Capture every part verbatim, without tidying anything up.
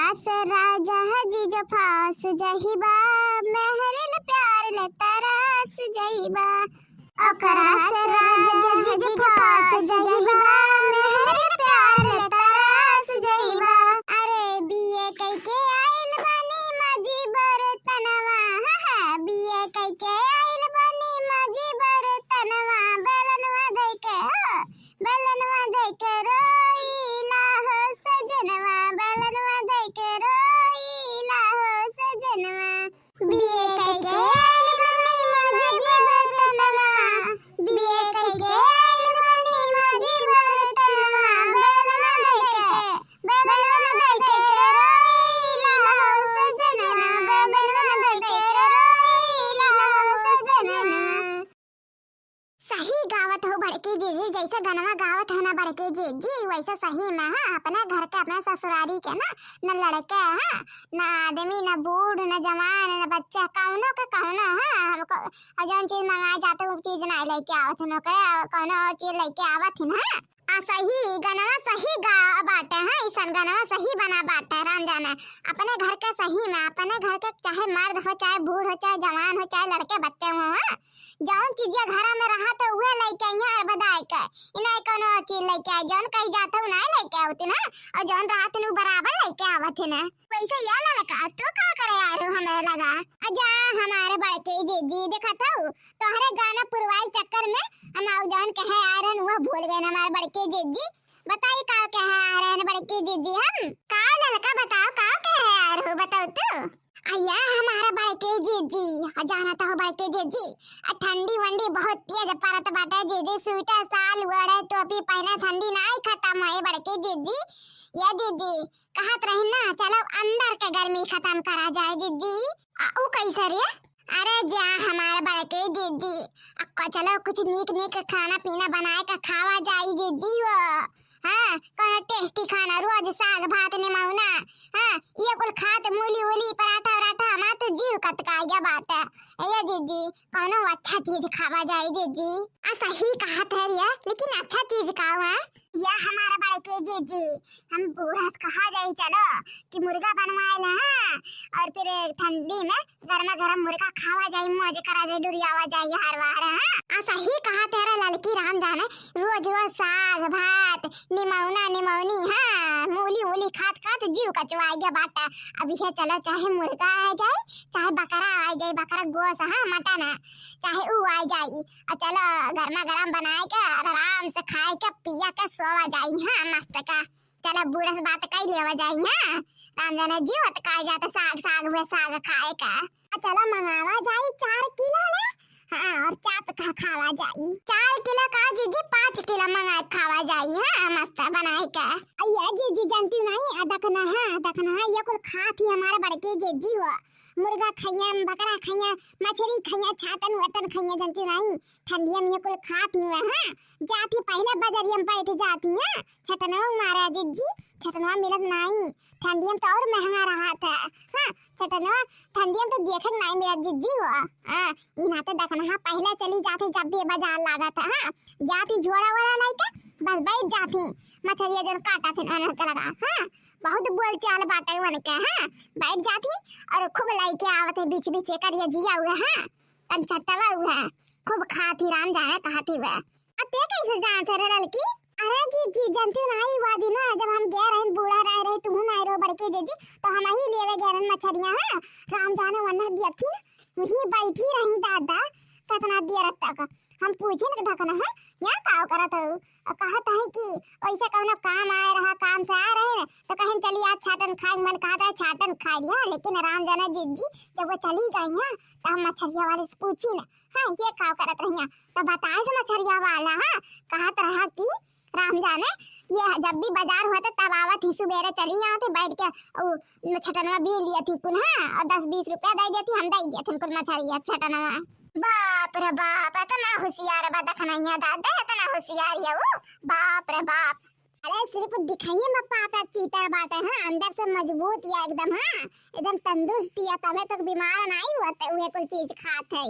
अस राजा जी जो फास जहिबा, मेहरिन प्यार ले तरस जइबा। ओकरा से राजा जी जो फास जहिबा, मेहरिन प्यार ले तरस जइबा। अरे बीए कइके आइल बानी मजी बर्तनवा, हाँ, हाँ, बीए कइके आइल बानी मजी बर्तनवा, बेलनवा धइके हो, बेलनवा धइके रोइला हो सजनवा, बेलनवा धइके रोइला हो सजनवा। बीए कइके आइल बानी मजी बर्तनवा, बीए कइके आइल बानी मजी बर्तनवा, बेलनवा धइके, बेलनवा धइके रोइला हो सजनवा, बेलनवा धइके रोइला हो सजनवा। सही गावत हो बड़की जीजी, जैसे गनवा गावत है ना बड़की जीजी, वैसे सही में, हाँ, अपने घर के, अपने ससुरारी के ना, न लड़के, हाँ, न आदमी, न बूढ़, न जवान, न बच्चा, कौनो के कौनो, हाँ, हमको, और जौन चीज मंगाए जाते, वो चीज ना लेके आवत है, ओकरे, कौनो और चीज लेके आवत है ना। आ सही गनवा सही गा बाटे, हाँ, ऐसन गनवा सही बना बाटे, राम जाने, अपने घर के सही में, अपने घर के चाहे मर्द हो, चाहे बूढ़ हो, चाहे जवान हो, चाहे लड़के बच्चे हो, हाँ, जौन चीजिया घरा में रहत है, उहे लइके अइहें अरबदाइ के। ई नाहीं कौनो चीज लइके आए, जौन कही जात है, उ नाहीं लइके आवत है ना। और जौन रहत है, उ बराबर लइके आवत है ना। वैसे या ललका, तू का करे आए रहो हमरे लगा? आ जा, हमारे बड़के जीजी, देखत हऊ, तोहरे गाना पुरवाए चक्कर में हम आउ जौन कहे आए रहन, उहे भूल गए हमारे बड़के जीजी। बताई का कहे आए रहन बड़के जीजी हम? का ललका बताओ, का कहे आए रहो, बताओ तू। अइया हमारा बड़के जीजी, आ जाना तो हो बड़के जीजी, आ ठंडी वंडी बहुत तेज परत बाटे जीजी, स्वेटर साल ओढ़े टोपी पहने, ठंडी नाई खत्म होए बड़के जीजी। ये जीजी कहत रही ना, चलो अंदर के गर्मी खत्म करा जाए जीजी। आ, उ कैसे रे? अरे जा हमारा बड़के जीजी, आ, चलो कुछ नीक नीक खाना पीना बनाए के खावा जाई जीजी हो। हाँ, कौनो tasty खाना, रोज साग भात निमौना, हाँ, ये कुल खात मूली उली पराठा उराठा, हमार तो जीव कतकाइया बाटे। ये जीजी, कौनो अच्छा चीज खावा जाई जीजी। आ सही कहत है रिया, लेकिन अच्छा चीज का हुआ? या हमारा बड़के जीजी, हम बूढ़ा से कहा जाई चलो कि मुर्गा बनवाए ला, हाँ, और फिर ठंडी में गरमा गरम मुर्गा खावा जाई, मौज करा जाई, डुरियावा जाई हर बार, हाँ। आ सही कहत है रे ललकी राम जाने, रोज रोज साग भात, निमौना निमौनी, हाँ, मूली उली खात खात जीव कचुआइ गया बाटा। अब इहे चलो चाहे मुर्गा आ जाई, चाहे बकरा आ जाई, बकरा गोस, हाँ, मटन, चाहे उ आ जाई, आ चलो गरमा गरम बनाए के आराम से खाए के पिया के सोवा जाई, हाँ, मस्त का। चला बूढ़ा से बात कई लेवा जाई, हाँ? राम जाने जीव त का जाता साग, साग हुए साग खाए का। आ चला मंगावा जाई चार किलो ना, हाँ, और चाप खा, खावा जाई। चार किलो का जीजी, पाँच किलो मंगाए खावा जाई, हाँ, मस्त बनाए का। अइया जीजी जानती नहीं, आ देखना है, देखना है, ये कुल खात ही हमारे बड़के जीजी हो। मुर्गा खइया, बकरा खइया, मछरी खइया, छाटन वटन खइया, जानती नहीं। ठंडिया में ये कुल खात ही हुए, हाँ। जाती पहले बजरिया में बैठ जाती, हाँ। छटनवा मारा जीजी, छटनवा मिलत नाई। ठंडिया में तो और महंगा रहत है, हाँ। छटनवा ठंडिया में तो देखे के नाई मिलत जीजी हो, हाँ। ई नाते देखना, हाँ, पहले चली जाती जब भी बाजार लागत है, हाँ। जाती झोरा वोरा लेके बस बैठ जाती, मछरिया जन काटा थे उनके लगा, हाँ। बहुत बोल चाल बाटे उनके, हाँ। बैठ जाती और खूब लेके आवत है बीच बीच एकर ये जिया हुए, हाँ। कंचटवा हुए, खूब खाती राम जाने कहती हुए। अब ते कैसे जानत रे ललकी? अरे जीजी, जानती नहीं, वा दिन जब हम गए रहे, बूढ़ा रह रहे, तुम ना रहो बड़के जीजी, तो हम ही लेवे गए रहे मछरिया, हाँ। राम जाने वन्ना देखी ना, वही बैठी रही दादा, कितना देर तक। हम पूछे न धकना, हाँ, यहाँ का करत हो? और कहत है कि वैसे कौनो काम आए रहा, काम से आ रहे न, तो कहें चली आज छाटन खाए, मन कहत है छाटन खाए लिया, लेकिन राम जाने जीजी, जब वो चली गई हैं, तो हम मछरिया वाले से पूछी न, हाँ, ये का करत रहिया? तो बताए से मछरिया वाला, हाँ, कहत रहा कि राम जाने, ये जब भी बाजार होता तब आवत ही, सुबेरे चली आवत ही, बैठ के उ छटनवा बीन लिया थी कुल, हाँ, और दस बीस रुपया दे देती, हम दे देती कुल मछरिया छटनवा। बाप रे बाप, इतना होशियार बा दखनैया दादा, इतना होशियार है वो, बाप रे बाप। अरे सिर्फ दिखाइए में पाता चीता बाटे, हाँ, अंदर से मजबूत या एकदम, हाँ, एकदम तंदुरुस्त या, तबे तक बीमार नहीं होते हुए कुल चीज खात है।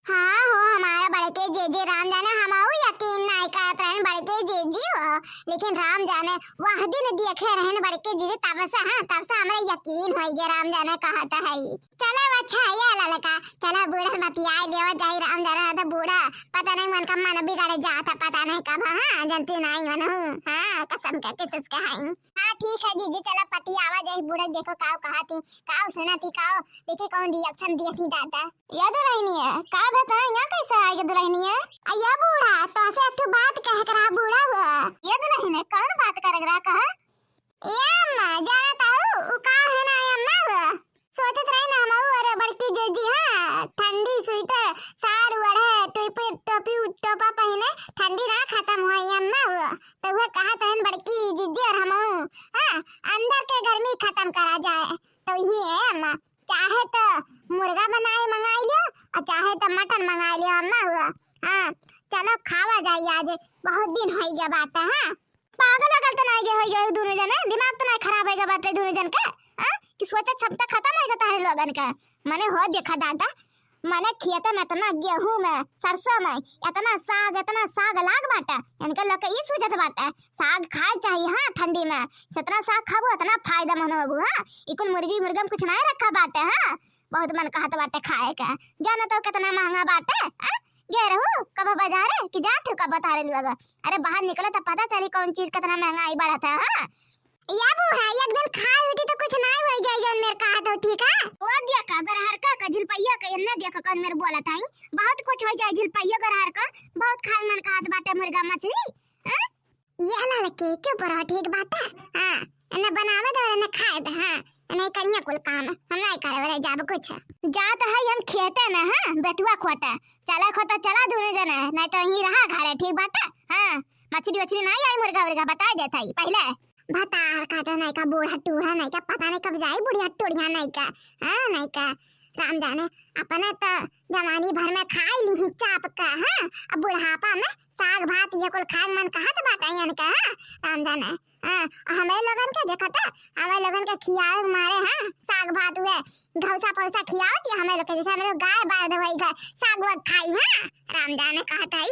हाँ हो, हमारा बड़के जीजी राम जाने, हमहू यकीन नाहीं करत रहन बड़के जीजी हो, लेकिन राम जाने वह दिन देखे रहन बड़के जीजी, तब से, हाँ, तब से हमरा यकीन होइ गया राम जाने कहत है। चलो अच्छा, ये ललका, चलो बूढ़ा बतियाए लेवा जाई, राम जाने तो बूढ़ा पता नहीं मन का मन बिगड़ जाता, पता नहीं कब, हाँ, जनती नहीं मन हूँ, हाँ, कसम के किसस के हई। हाँ ठीक है जीजी, चलो पटियावा जाई बूढ़ा, देखो काव कहती, काव सुनती, काव देखी कौन reaction दियती दादा। ये दुल्हनिया, का भे तोरा यहाँ कैसे आए गे दुल्हनिया? आ ये बूढ़ा, तोसे एक ठो बात कहे के रहा बूढ़ा हुआ। ये दुल्हनिया, कौन बात करे के रहा, कहा? ए अम्मा, जानत हऊ, उ का है ना अम्मा हुआ? सोचत रहे ना हमहू अरे बड़की जीजी, हाँ, ठंडी sweater, साल ओढ़े, टोपी, टोपी, टोपा पहिने, ठंडी ना खतम होई अम्मा हुआ। तो वह कहत रहन बड़की जीजी और हमहू, हाँ, अंदर के गर्मी खतम करा जाए। तो ये है अम्मा, चाहे तो मुर्गा बनाए मंगाई लियो और चाहे तो मटन मंगाई लियो अम्मा हुआ। हाँ, चलो खावा जाई आज, बहुत दिन होई गया बात है। हाँ, पागल अगल तो नाई गे होई गए दोनों जने, दिमाग तो नाई खराब होई गए बाटे दोनों जन के, हाँ? कि सोचत सब तक खत्म होई गए तारे लोगन के। मने हो देखा दादा, मने खेते में इतना गेहूं में, सरसों में, इतना साग, इतना साग लाग बाटे, इनके लोग के ई सूझत बाटे, साग खाए चाहिए, हाँ, ठंडी में, जितना साग खाबू, उतना फायदेमंद होबू, हाँ, ई कुल मुर्गी, मुर्गा में कुछ नहीं रखा बाटे, हाँ, बहुत मन कहत बाटे खाए का, जानो तो कितना महंगा बाटे, हाँ, गे रहू कब बाजारे, कि जात हो कब तारे लोग, अरे बाहर निकलो तो पता चली कौन चीज कितना महंगाई बढ़त है, हाँ, या बूढ़ा, एक दिन खाए उठी तो कुछ नाई होई जाई जौन मेर कहत हो, ठीक है? ओ देखा, गरहर का, का झिलपैया का, एन्ने देखा कौन मेर बोलत हई। बहुत कुछ होई जाई झिलपैया गरहर का, बहुत खाए मन कहत बाटे मुर्गा मछली। हाँ? या ललके, चुप रहो, ठीक बाटे? हाँ, एन्ने बनावे दे, एन्ने खाए दे, हाँ। एन्ने कन्या कुल काम, हम नाई करे वाले जाब कुछ। जात है हम खेते में, हाँ, बेतुआ खोटे। चला खोटा चला दोनों जने, नाई तो यहीं रहा घरे, ठीक बाटे? हाँ, मछली उछली नाई आई, मुर्गा उर्गा बताए देत हई पहले। भतार काटो नहीं का, बूढ़ा टूढ़ा नहीं का, पता नहीं कब जाई बुढ़िया टूढ़िया नहीं का, हाँ, नहीं का, राम जाने, अपने तो जवानी भर में खाई ली चाप का, हाँ, अब बुढ़ापा में साग भात ये कुल खाए मन कहत बाटे इनका, हाँ, राम जाने, हाँ, हमें लोगन के देखत है, हमें लोगन के खियावे के मारे, हाँ, साग भात हुए, घौसा पौसा खियावत ये हमें लोग के, जैसे हमें लोग गाय बाध होई घर, साग वाग खाई, हाँ, राम जाने कहत है,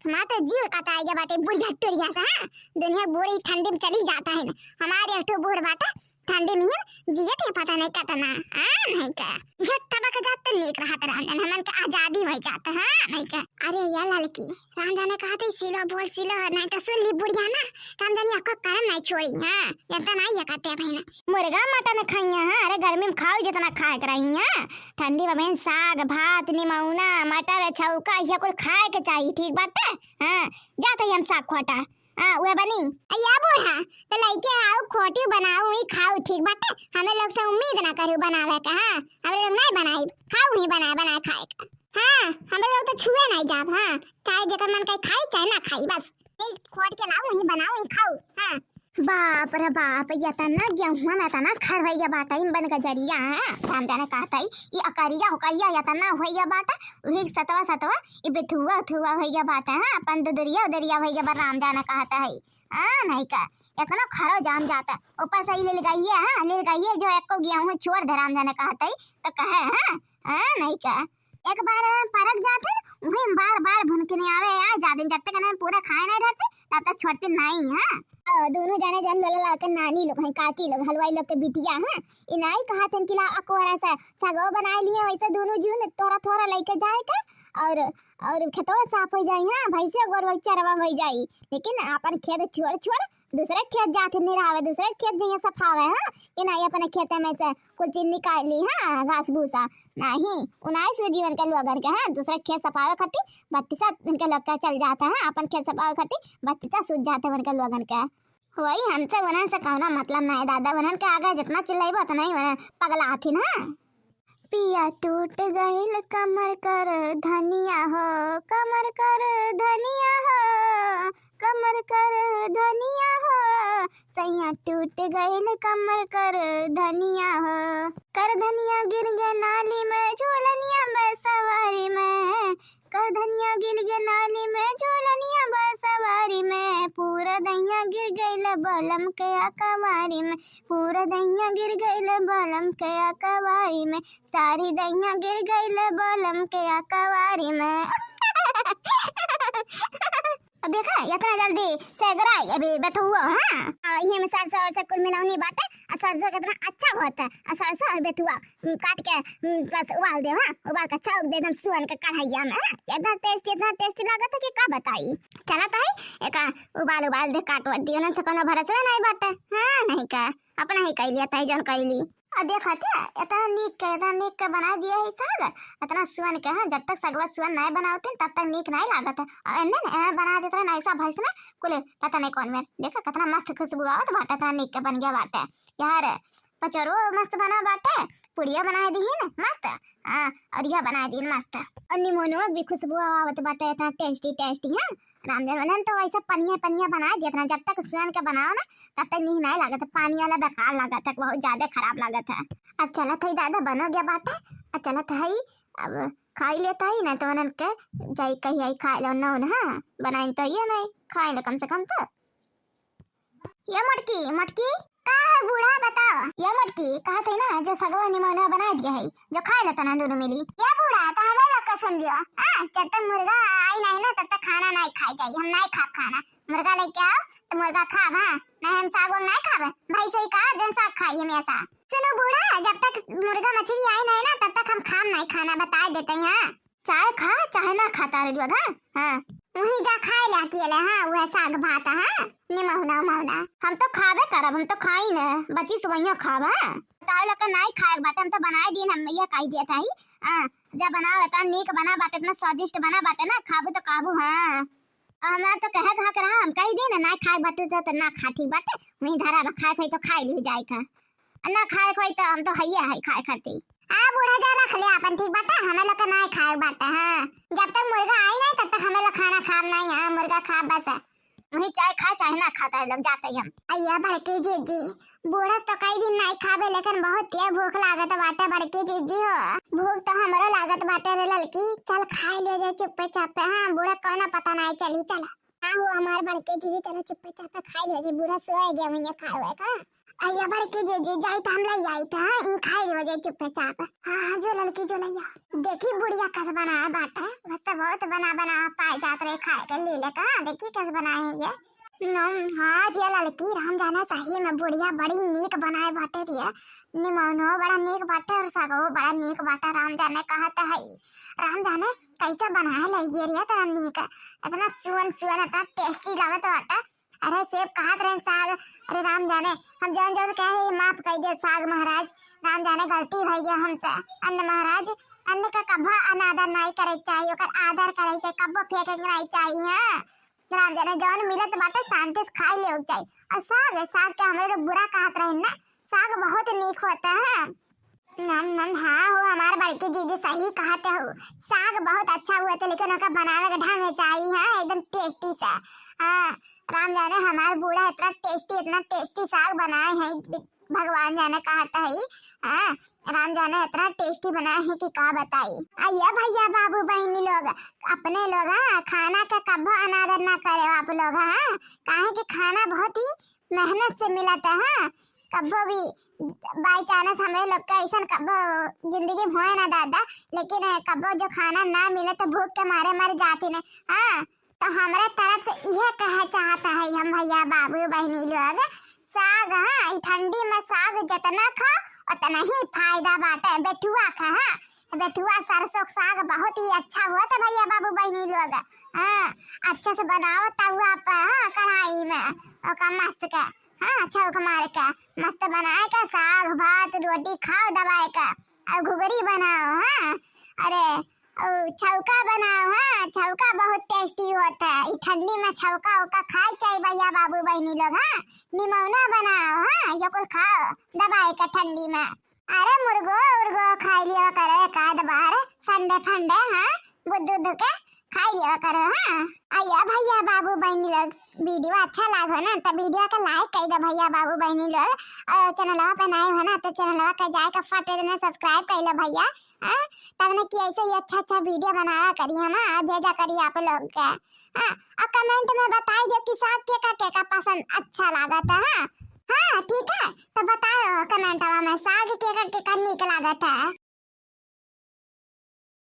हमार तो जीव कटाई गया बाटे बुढ़िया टुरिया से, हाँ? दुनिया बूढ़ी ठंडी में चली जाता है ना। हमारे एक ठो बूढ़ बाटे, ठंडी में ही जियत है पता नहीं कितना, हाँ, नहीं का। ये तबक जात तो नीक रहत राम जाने, हमन के आजादी हो जात, हाँ, नहीं का। अरे या ललकी, राम जाने कहत है, "सिलो बोल सिलो, नहीं तो सुन ली बुढ़िया ना, राम जाने आपका करम नहीं छोड़ी, हाँ, जनता नहीं ये कहते हैं बहन।" मुर्गा मटन खाइया, हाँ, अरे गर्मी में खाओ जितना खाए के रही, हाँ, ठंडी में बहन साग, भात, निमौना, मटर, छौका, ये कुल खाए के चाहिए, ठीक बाटे? हाँ, जात ही हम साग खोटा। हाँ, उहे बनी। या बूढ़ा, तो लइके आओ, खोटी बनाओ, वही खाओ, ठीक बाटे? हमें लोग से उम्मीद ना करू बनावे के, हाँ, हमें लोग नहीं बनाई, खाओ वही बनाए, बनाए खाए के। हाँ, हमें लोग तो छुए नहीं जाब, हाँ, चाहे जेकर मन कहे खाई, चाहे ना खाई, बस। यही खोट के लाओ, वही बनाओ, वही खाओ, हाँ। बाप रे बाप, यतना गेहूं में यतना खर होइया बाटा, इन बन गजरिया है, हम जाने कहता है, ये अकरिया उकरिया यतना होइया बाटा, वही सतवा सतवा, ये बिथुआ उथुआ होइया बाटा, हाँ, अपन दुदरिया उदरिया होइया बा, राम जाने कहता है, हाँ, नहीं का, इतना खरो जाम जाता, ऊपर से ये ले गई है, हाँ, ले गई है, जो एको गेहूं छोड़ दे, राम जाने कहता है, तो कहे, हाँ, हाँ, नहीं का, एक बार परक जात है, वही बार बार भुनकिन आवे, आ जादिन, जब तक इन्हें पूरा खाए नहीं धरते, तब तक छोड़ते नहीं, हाँ। और दोनों जने जन लोला ला के नानी लोग हैं, काकी लोग, हलवाई लोग के बिटिया हैं, ई नाई कहत हैं कि ला अकोरा से सगो बनाए लिए, वैसे दोनों जून थोड़ा थोड़ा लेके जाए के और, और खेतवा साफ हो जाई, हाँ, भैंसे गोरवा चरवा हो जाई, लेकिन अपन खेत छोड़ छोड़ दूसरे खेत जात निरावे, दूसरे खेत जइया सफावे, हाँ, कि नाई अपने खेते में से कुछ चीज निकाल ली, हाँ, घास भूसा, नहीं, उनाई सूझी उनके लोगन के, हाँ, दूसरे खेत सफावे खातिर बत्तीसा उनके लोग के चल जाता है, अपन खेत सफावे खातिर बत्तीसा सूझ जाते उनके लोगन के। वही हमसे उन्हन से कौनो मतलब नहीं दादा, उन्हन के आगे जितना चिल्लाइबो उतना ही उन्हन पगला हथिन, हाँ। पिया टूट गइल कमर कर धनिया हो, कमर कर धनिया हो, कमर कर धनिया हो, सैया टूट गइल कमर कर धनिया हो। कर धनिया गिर गे नाली में, झोलनिया बसवारी में, कर धनिया गिर गे नाली में, झोलनिया बसवारी में, पूरा दहिया गिर गइल बलम के अकवारी में, पूरा दहिया गिर गइल बलम के अकवारी में, सारी दहिया गिर गइल बलम के अकवारी में। अब देखा, इतना जल्दी सगराई अभी बथुआ, हाँ? आ, इहे में सरसों और से कुल मिलौनी बाटे, आ सरसों कितना अच्छा होता है, आ सरसों और बेथुआ, उम, काट के, उम, बस उबाल दे, हाँ? उबाल के छौंक दे एकदम सुअन के कढ़ैया में, हाँ? इतना tasty, इतना tasty लागत है कि का बताई। चलत है, एक उबाल, उबाल दे, काट वाट दियो, ना से कोनो भरोसा नहीं बाटे, हाँ? नहीं का, अपना ही कह लिया था, जौन कह ली। आ देखा थे, इतना नीक के, इतना नीक के बनाइ दिया है साग, इतना सुअन के, हाँ, जब तक सगवा सुअन नाय बनावतिन, तब तक नीक नाय लागत है। और एन्ने न, एन्ने बना देत रहे नाइसा भैंस में, कुले पता नहीं कौन में। देखा, कितना मस्त खुशबू आवत बाटे, इतना नीक के बन गया बाटे। यार, पचरो मस्त बना बाटे, पुड़िया बनाइ दीन मस्त, हाँ, और यह बनाइ दीन मस्त। और निमोनवा भी खुशबू आवत बाटे, इतना tasty, tasty, हाँ। राम जाने, उन्हन तो वैसे पनिया पनिया बनाइ दिया था ना, जब तक सुअन के बनाओ ना, तब तक नीक नाय लागत है, पानी वाला बेकार लागत है, बहुत ज्यादा खराब लागत है। अब चलत है दादा, बनो गया बाटे, अब चलत है, अब खाई लेता ही ना, तो उन्हन के जाई कही आई खाए लो नौन, हाँ, बनाइन तो ये नहीं, खाए लो कम से कम तो। ये मोटकी, मोटकी, का है बूढ़ा, बताओ। ये मोटकी, कहा थे ना, जो सगवा निमोना बनाइ दिया है, जो खाए लो तना दोनों मिली। ये बूढ़ा, तो हमें लोग का सुन लियो। हाँ, जब तक मुर्गा आई नहीं ना, तब तक खाना नहीं खाई जाई। हम नहीं खाब खाना। मुर्गा लेके आओ, तो मुर्गा खाब, हाँ। नहीं, हम साग वाग नहीं खाब। भाई सही कहा, जौन साग खाई हमेशा। सुनो बूढ़ा, जब तक मुर्गा मछली आई नहीं ना, तब तक हम खाब नहीं खाना, बताइ देते हैं, हाँ। चाहे खा, चाहे ना खा, तारे लोग, हाँ? हाँ। वही जा खाए ला अकेले, हाँ, वह साग भात, हाँ, निमहुना उमहुना। हम तो खाबे करब, हम तो खाई न, बची सुबहिया खाब, हाँ। तारे लोग का नाई खाए के बाटे, हम तो बनाए दीन, हम ये कही दिया था ही, हाँ, जा बनाओ, इतना नीक बना बाटे, इतना स्वादिष्ट बना बाटे ना, खाबू तो खाबू, हाँ। और हमार तो कहे के हक रहा, हम कही दे ना, नाई खाए के बाटे तो, तो ना खा, ठीक बाटे, वहीं धरा बा, खाए के होई तो खाए ली जाए का। ना खाए के होई तो हम तो हइये है खाए खाती। आ बूढ़ा जा रख ले आपन, ठीक बाटे, हमें लोग के नाय खाए के बाटे, हाँ। जब तक मुर्गा आई नहीं, तब तक हमें लोग खाना खाब नहीं, हाँ, मुर्गा खाब बस। वही चाहे खाए, चाहे ना खाए, तारे लोग जाते ही हम। अइया बड़की जीजी, बूढ़ा से तो कई दिन नाय खाबे, लेकिन बहुत तेज भूख लागत बाटे बड़की जीजी हो। भूख तो हमरो लागत बाटे रे ललकी, चल खाए ले जाए चुप्पे चापे, हाँ, बूढ़ा कौनो पता नाय चली, चल। हाँ हो हमार बड़की जीजी, चलो चुप्पे चापे खाए ले जाए, बूढ़ा सोए गया, वहीं खाए हुए का। अइया बड़की जीजी, जाई त हम लइ आई त, हाँ, ई खाई हो जाई चुप्पे चाप। हाँ, हाँ, जो ललकी जो लइया। देखी बुढ़िया कस बनाए बाटे, बस तो बहुत बना बना पाए जात रहे खाए के लीले का, देखी कस बनाए है ये। नम, हाँ, जे ललकी राम जाने सही में बुढ़िया बड़ी नीक बनाए बाटे रे। निमौनो बड़ा नीक बाटे और सगो बड़ा नीक बाटे, राम जाने कहत है। राम जाने कैसे बनाए लइए रे, इतना नीक, इतना सुअन सुअन, इतना tasty लागत बाटे। अरे सेब कहत रहे साग, अरे राम जाने, हम जौन जौन कहे माफ कइ दे साग महाराज, राम जाने गलती भई गया हमसे। अन्न महाराज, अन्न का कभा अनादर नाई करे के चाहिए, ओकर आदर करे के चाहिए, कभो फेंके के नाई चाहिए, हाँ। राम जाने जौन मिलत बाटे शांति से खाई लेवे के चाहिए। और साग, साग के हमरे लोग बुरा कहत रहे ना, साग बहुत नीक होता है। नम, नम, हाँ हो, हमार बड़की जीजी सही कहत हो, साग बहुत अच्छा हुआ था, लेकिन ओका बनावे के ढंग चाहिए, हाँ, एकदम tasty सा। हाँ, राम जाने हमार बूढ़ा इतना tasty, इतना tasty साग बनाए हैं, भगवान जाने कहत है, हाँ, राम जाने इतना tasty बनाए हैं कि का बताई। अइया भइया बाबू बहिनी लोग, अपने लोग, हाँ, खाना के कभो अनादर ना करे आप लोग, हाँ, काहे कि खाना बहुत ही मेहनत से मिलत है, हाँ, कभो भी by chance हमरे लोग के ऐसन कभो जिंदगी में होए ना दादा, लेकिन, ए, कभो जो खाना ना मिले तो भूख के मारे मर जाती ने, हाँ। तो हमरे तरफ से इहे कहे चाहत है हम भइया बाबू बहिनी लोग, साग, हाँ, ई ठंडी में साग जितना खाओ उतना ही फायदा बाटे। बेथुआ खा, हाँ, बेथुआ सरसों के साग बहुत ही अच्छा होत है भइया बाबू बहिनी लोग, हाँ, अच्छे से बनाओ तवा पे, हाँ, कढ़ाई में, ओका मस्त के हाँ, छौंक मार के मस्त बनाए के साग भात रोटी खाओ दबाए के, और घुघरी बनाओ, हाँ, अरे, और छौंका बनाओ, हाँ, छौंका बहुत tasty होता है। ई ठंडी में छौंका ओका खाए चाहिए भइया बाबू बहिनी लोग, हाँ, निमौना बनाओ, हाँ, यो कुल खाओ दबाए के ठंडी में। अरे मुर्गो उर्गो खाई लिया करो एक आध बार, Sunday फंडे, हाँ, बुद्धू बुद्धू के खाई लिया करो, हाँ। अइया भइया बाबू बहिनी लोग, video अच्छा लागो ना तो video के like कइ दो भइया बाबू बहिनी लोग। और चैनलवा पे नए हो ना तो चैनलवा के जाए के फट देना subscribe कइ लो भइया। हाँ, तब ने कि ऐसे ही अच्छा अच्छा video बनावा करी हम, हाँ, और भेजा करी आप लोग के। हाँ, और comment में बताई दो कि साग केका केका पसंद अच्छा लागत है। हाँ, हाँ, ठीक है, तो बताओ commentवा में साग केका केका नीक लागत है।